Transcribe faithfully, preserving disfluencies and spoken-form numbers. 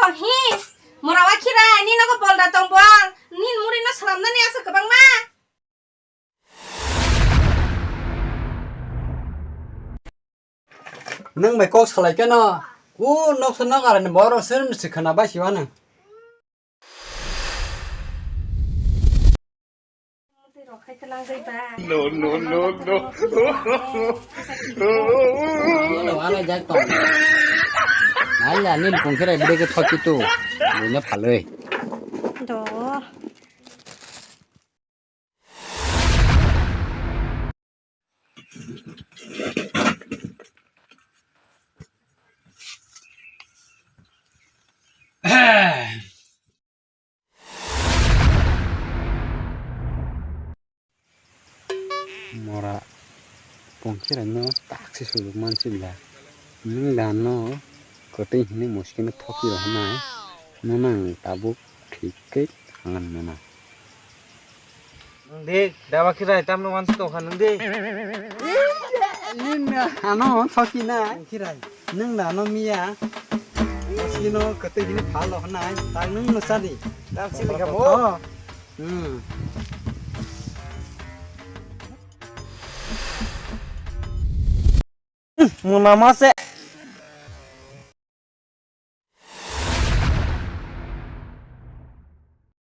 Tong hi, mora wa khirai, ni nogo bolda tong bol, ni muri no salam nani asa kwbangma. Nwng bai kok salai keno, u noksa nok arani borok se se khwna bai siwa nwng. No, no, no, no. Ano, ano, jak tong. Nai ya, nil kung kira bide ke thoki tu. Bunya phaloi. Do. Mora pongkirano taksi sujuk mansi bila. Nwng dano kwtwi hwnwi muskeno thoki rw hwnai. Nono ang tabuk thik khe hangan mano. Nwng de, daba khirai tamno wansi tongkha nwng de. Nwng ano thoki na. Khirai. Nwng ano miya. Muskeno kwtwi hwnwi phalo hwnai. Tak nwng no sadi. Dam sili kha bo. Oh. Hmm. Muna ma se.